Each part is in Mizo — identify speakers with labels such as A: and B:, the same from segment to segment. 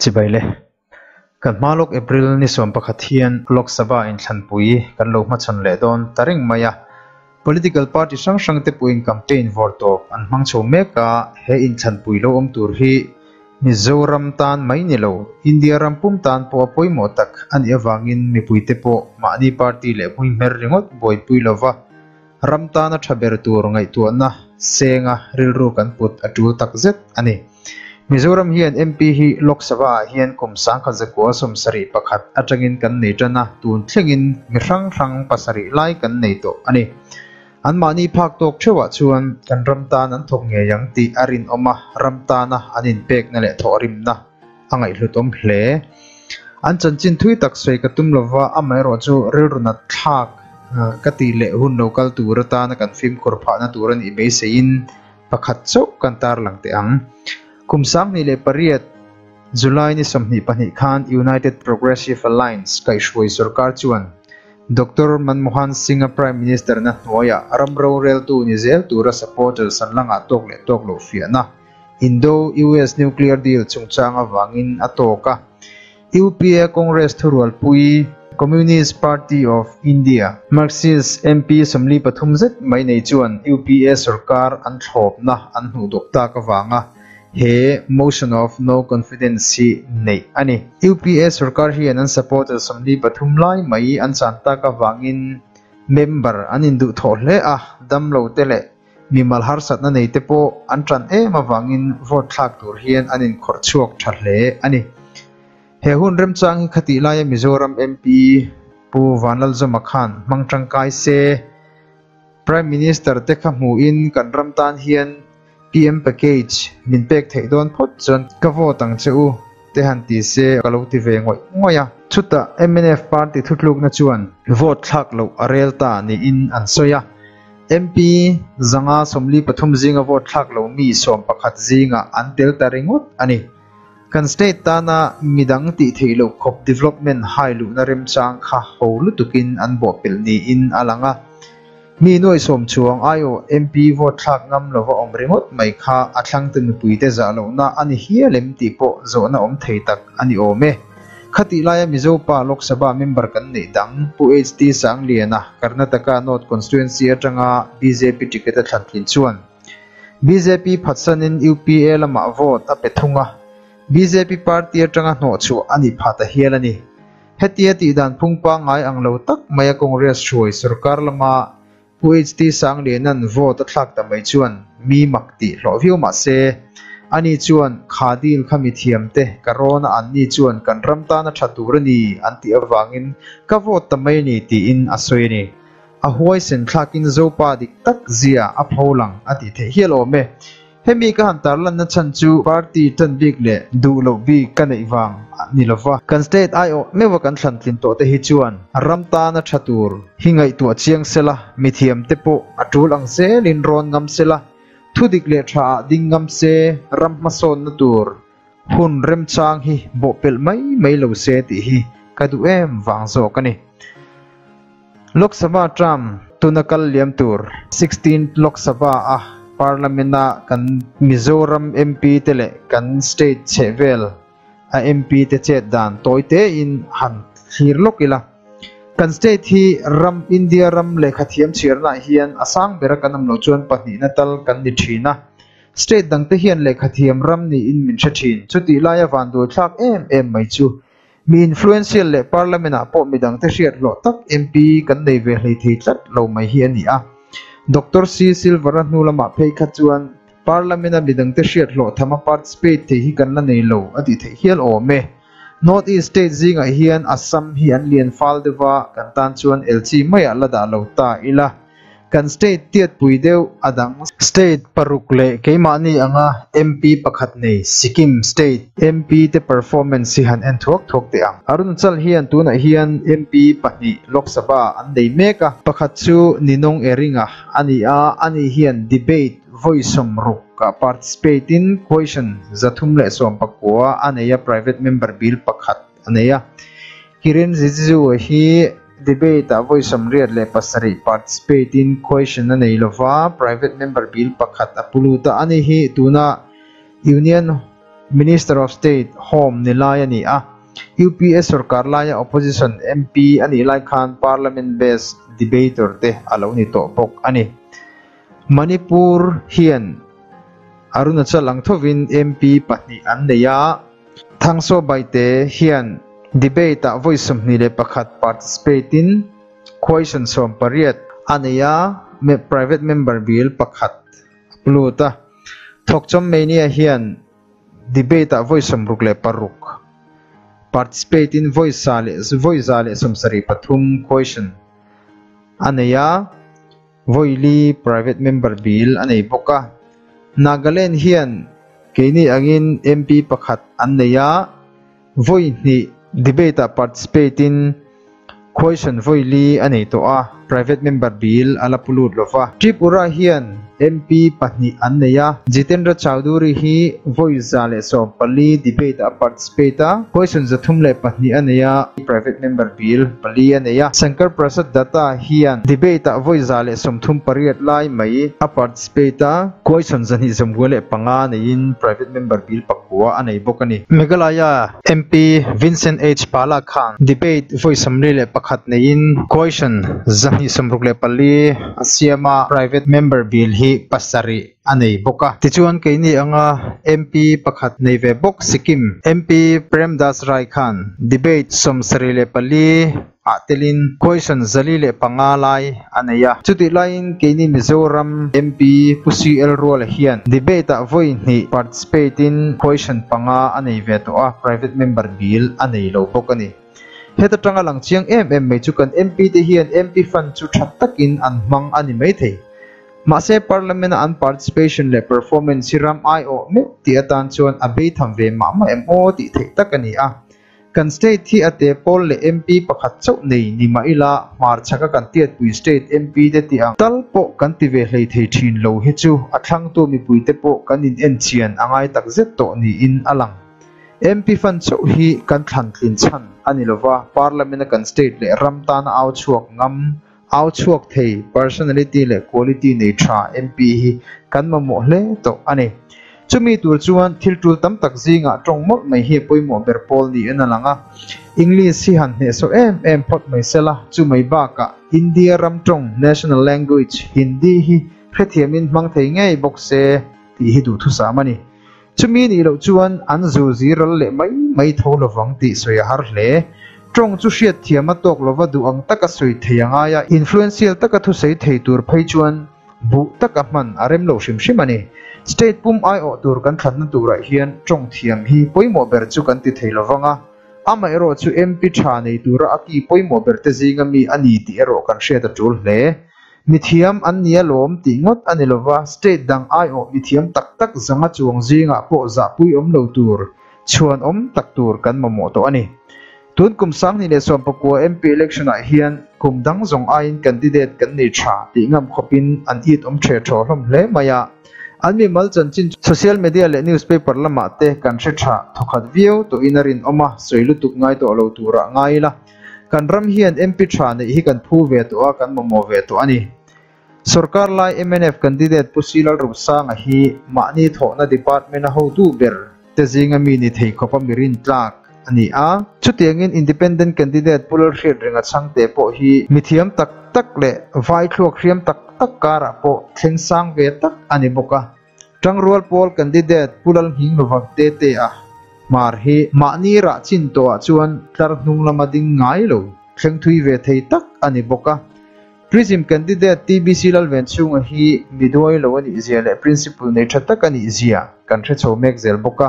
A: Chibai le. Kan hma lawk April ni 11 hian Lok Sabha inthlanpui kan lo hmachhawn leh dawn ta reng mai a. Political party hrang hrang te pawhin campaign vawr tawp an hmang chho mek a, he inthlanpui lo awm tur hi Mizoram tan mai ni lo, India ram pum tan pawh a pawimawh tak a nih avangin mipuite pawh mahni party leh hmuihmer ringawt buaipui lova ram tana tha ber tur ngaihtuahna senga rilru kan put a tul tak zet a ni. Mizoram hian MP hi Lok Sabha ah hian kum 1971 atangin kan nei tan a, tun thlengin mi hrang hrang pasarih lai kan nei tawh a ni. An mahni phak tawk theuhah chuan kan ram tan an thawk ngei ang tih a rinawm a, ram tana an inpekna leh thawhrimna a ngaihhlutawm hle. An chanchin thui tak sawi ka tum lova, amaherawhchu rilru nat thlak ka tih leh hun lo kal tur atana kan fimkhur phahna tur a nih beiseiin pakhat chauh kan tarlang teh ang. Kum 2008 July ni 22 khan United Progressive Alliance kaihhruai sorkar chuan Doctor Manmohan Singh-a Prime Minister na hnuaiah ram roreltu ni zel tura supporters an la ngah tawk leh tawk loh fiahna Indo-US nuclear deal chungchang avangin a tawk a. UPA Congress thurualpui Communist Party of India, Marxist, MP 43 zet mai nei chuan UPA sorkar an thlawpna an hnuh dawk tak avanga he motion of no confidence hi neih a ni. UPA sorkar hian an supporter 43 lai mai an chan tak avangin member an induh thawh hle a, damlo te leh mimal harsatna nei te pawh an tan em avangin vote thlak tur hian an inkhawrh chhuak tha hle a ni. He hun remchang hi khatih laia Mizoram MP Pu Vanlalzawma khan hmang tangkai se, Prime Minister te kha hmuhin kan ram tan hian PM package min pek theih dawn phawt chuan ka vote ang che u te han ti se ka lo ti ve ngawih ngawih a. Chutah mnf party thutlukna chuan vote thlak loh a rel ta niin an sawi a. MP 543 zinga vote thlak lo mi 11 zingah an tel ta ringawt a ni. Kan state tana midang tih theih loh khawp development hai luhna remchang kha ho lutukin an bawhpelh niin a lang a. Mi nuai sawm chuang aiawh MP vote thlak ngam lova awm ringawt mai kha a thlangte mipuite zah lohna a ni hial em tih pawh zawhna awm thei tak a ni awm e. Khatih laia Mizo pa Lok Sabha member kan neih dang Pu HT Sangliana, Karnataka North Constituency atanga bjp ticket a thlan tlin chuan bjp phatsanin UPA lamah vote a pe thung a, bjp party atanga hnawhchhuah a nih phah ta hial a ni. Hetia tih dan phung pangngai ang lo tak maia Congress hruai sorkar lama Pu HT Sangliana'n vote a thlak ta mai chuan mi mak tih hlawh viau mah se, ani chuan kha deal kha mi thiam te ka rawn a anni chuan kan ram tana tha tur a ni an tih avangin ka vote ta mai a ni tiin a sawi a ni. A huaisen thlakin Zopa dik tak zia a pho lang a tih theih hial awm e. Hemi ka han tarlanna chhan chu party tan bik leh duh loh bik ka neih vang ni lova. Kan state aiawh meuha kan thlan tlin tawh te hi chuan ram tana tha tur hi ngaihtuah chiang sela, mithiam te pawh a tul ang zelin rawn ngam sela, thu dik leh tha ah ding ngam se ram hmasawnna tur hun remchang hi bawhpelh mai mai lo se tih hi ka duh em vang zawk a ni. Lok Sabha term tuna kal liam tur 16th Lok Sabha a Parliament a kan Mizoram MP te leh kan state chhehvel a MP te chet dan tawi tein han thlir lawk ila. Kan state hi ram India ram lehkha thiam chhiarnaah hian a sang bera kan awm loh chuan pahnihna tal kan ni thin a. State dangte hian lehkha thiam ram niin min hre thin. Chutih laia vanduai thlak em em mai chu mi influential leh Parliament ah pawh midangte hriat hlawh tak MP kan nei ve hlei thei tlat lo mai hi a ni a. Doctor C Silver-a hnu lamah phei kha chuan Parliament a midangte hriat hlawh tham a participate thei hi kan la nei lo a tih theih hial awm e. North East state zingah hian Assam hi an lian fal deuh a, kan tan chuan LC maiah la dah lo ta ila. Kan state tiatpui deuh a dang. State paruk leh keimahni anga MP pakhat nei Sikkim state MP te performance hi han en thuak thuak teh ang. Arunachal hian tunah hian MP pahnih Lok Sabha an nei mek a, pakhat chu Ninong Eringa a ni a, ani hian debate vawi 60 ah participate in question 319 a nei a, private member bill pakhat a nei a. Kiren Rijiju hi debate ah vawi 87 participate in question a nei lova, private member bill pakhat a pulut a, ani hi tuna Union Minister of State, Home, ni lai a ni a. UPA sorkar laia Opposition MP a nih lai khan Parliament Best Debater te a lo ni tawh bawk a ni. Manipur hian Arunachal ang thovin MP pahnih an nei a, Thangsaw Baite hian debate-ah vawi 21 participate-in question 18 a nei a, private member bill pakhat a upload a. Thawkchawm Mania hian debate-ah vawi 66 participate-in vawi sa leh vawi 173 question a nei a, vawi li private member bill a nei bawk a. Nagaland hian keini angin MP pakhat an nei a, vawi hnih debate-ah participate-in question vawi li a nei tawh a, private member bill a la pu lut lo va. Tripura hian MP pahnih an nei a, Jitendra Chowdhury hi vawi 114 debate-ah a participate a, question 302 a nei a, private member bill pali a nei a. Shankar Prasad Datta hian debate-ah vawi 138 lai mai a participate a, question 295 neiin private member bill pakua a nei bawk a ni. Meghalaya MP Vincent H. Pala khan debate vawi 41 neiin question 264 a siam a, private member bill hi pasarih a nei bawk a. Tichuan keini anga MP pakhat nei ve bawk Sikkim MP Prem Das Rai khan debate 74 ah telin question 405 lai a nei a. Chutih laiin keini Mizoram MP Pu C L Ruala hian debate-ah vawi hnih participate-in question panga a nei ve tawh a, private member bill a nei lo bawk a ni. Heta tanga lang chiang em em mai chu kan MP te hian MP fund chu tha takin an hmang a ni mai thei. Mahse Parliament-a an participation leh performance hi ram ai awh meuh tih atan chuan a bei tham ve mah mah em aw tih theih tak a ni a. Kan state hi a te pawl leh MP pakhat chauh nei ni mah ila hmar chhaka kan tiatpui state MP te tih ang tal pawh kan ti ve hlei thei thin lo hi chu a thlangtu mipui te pawh kan in en chian a ngai tak zet tawh niin a lang. MP fund chauh hi kan thlan tlin chhan a ni lova, Parliament-a kan state leh ram tana au chhuak ngam, au chhuak thei personality leh quality nei tha MP hi kan mamawh hle tawh a ni. Chumi tur chuan thil tul tam tak zingah tawng mawlh mai hi a pawimawh ber pawl niin a lang a. English hi han hnehsawh em em phawt mai sela, chu mai bakah India ram tawng, national language, Hindi hi hrethiamin hmang thei ngei bawk se tih hi duhthusam a ni. Chumi nih loh chuan an zu ziral leh mai mai tho lovang tih sawi a har hle. Tawng chu hriat thiam a tawk lova duh ang taka sawi thei a ngai a, influential taka thusawi thei tur phei chuan buh taka hman a rem lo hrim hrim a ni. State pum aiawh tur kan thlanna turah hian tawng thiam hi pawimawh ber chu kan ti thei lovang a, amaherawh chu MP tha nei tura a ki pawimawh ber te zinga mi a ni tih erawh kan hriat a tul hle. Mithiam an ni alawm tih ngawt a ni lova, state dang aiawh mithiam tak tak zanga chuang zingah pawh zahpui awm lo tur, chhuan awm tak tur kan mamawh tawh a ni. Tun kum 2019 MP election-ah hian kum dang zawng aiin candidate kan nei tha tih ngam khawpin an it awm the thaw hlawm hle mai a. An mimal chanchin social media leh newspaper lamah te kan hre tha thawkhat viau tawhin a rinawm a, sawi lutuk ngai tawh lo turah ngai ila. Kan ram hian MP tha neih hi kan phu ve tawh a, kan mamawh ve tawh a ni. Sorkar lai mnf candidate Pu Silal Rusanga hi mahni thawhna department a hotu ber te zinga mi ni thei khawpa mi rintlak a ni a. Chutiangin independent candidate Pu Lalhriat Renga Chhangte pawh hi mithiam tak tak leh vai thluak hriam tak tak karah pawh thleng sang ve tak a ni bawk a. Tangrual pawl candidate Pu Lalnghing Lovang te te a hmar hi mahni rah chin tawhah chuan tlar hnung lama ding ngai lo thleng thui ve thei tak a ni bawk a. Prism candidate TBC Lalven chhunga hi mi duai lo a nih zia leh principle nei tha tak a nih zia kan hre chho mek zel bawk a.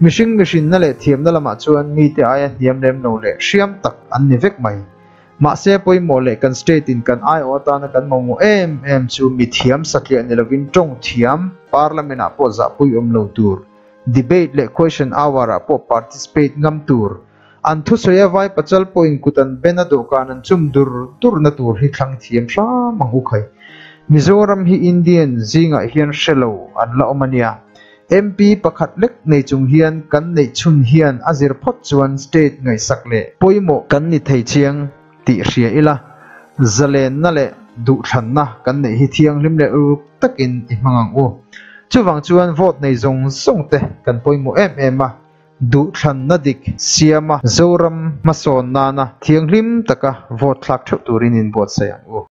A: Mihring mihrinna leh thiamna lamah chuan mite aia hniam lem lo leh hriam tak an ni vek mai. Mahse pawimawh leh kan state in kan aiawh atana kan mamawh em em chu mithiam satliah ni lovin tawng thiam parliament ah pawh zahpui awm lo tur, debate leh question hour ah pawh participate ngam tur, an thusawi a vai pachal pawhin kut an ben a dawhkan an chum dur dur na tur hi thlang thiam hram ang u khai. Mizoram hi Indian zingah hian hre lo an la awm a nia. MP pakhat lek nei chung hian kan neih chhun hian a zir phawt chuan state ngaihsak leh pawimawh kan ni thei chiang tih hria ila, zalenna leh duhthlanna kan neih hi thianghlim leh uluk takin i hmang ang u. Chuvang chuan vote nei zawng zawng te kan pawimawh em em a, duhthlanna dik siama Zoram hmasawn nana thianghlim taka vote thlak theuh turin inbuatsaih ang u.